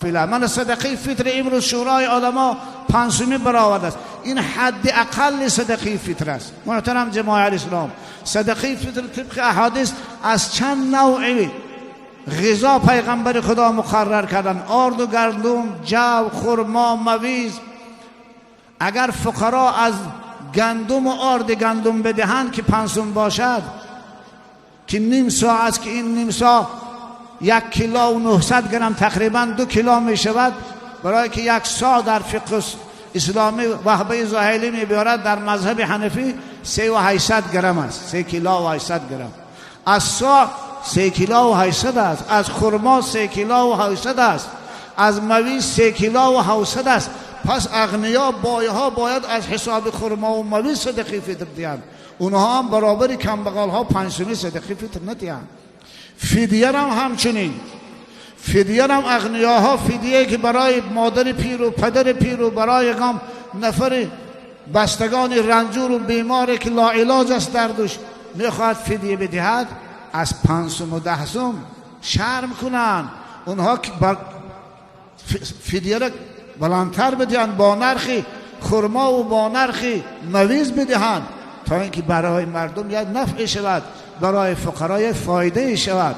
من صدقه فطر امروز شورای علما 5 سومی برآورده است. این حد اقل صدقه فطر است. محترم جماعت اسلام، صدقه فطر طبق احادیث از چند نوع غذا پیغمبر خدا مقرر کردن: آرد و گندم، جو، خرما، مویز. اگر فقرا از گندم و آرد گندم بدهند که 5 سوم باشد، که نیم صاع است، که این نیم صاع 1 کیلو و 900 گرم، تقریبا 2 کیلو می شود، برای که 1 صاع در فقه اسلامی وهبه زحیلی می بیارد، در مذهب حنفی 3 و 800 گرم است، 3 کیلو و 800 گرم. از صاع 3 کیلو و 800 است، از خرما 3 کیلو و 800 است، از مویز 3 کیلو و 700 است. پس اغنیا، بایها باید از حساب خرما و مویز صدقه فطر دهند. اونها هم برابر کمبغال ها 5 سومی صدقه فطر ندهند. فدیه هم همچنین، فدیه هم اغنیاها فدیه که برای مادر پیر و پدر پیر و برای یگان نفر بستگان رنجور و بیمار که لاعلاج است دردش، میخواهد فدیه بدهد، از 5 سوم و 10 سوم شرم کنند. اونها فدیه را بلندتر بدهند، با نرخ خرما و با نرخ مویز بدهند تا اینکه برای مردم یک نفع شود، برای فقرای فایده شود.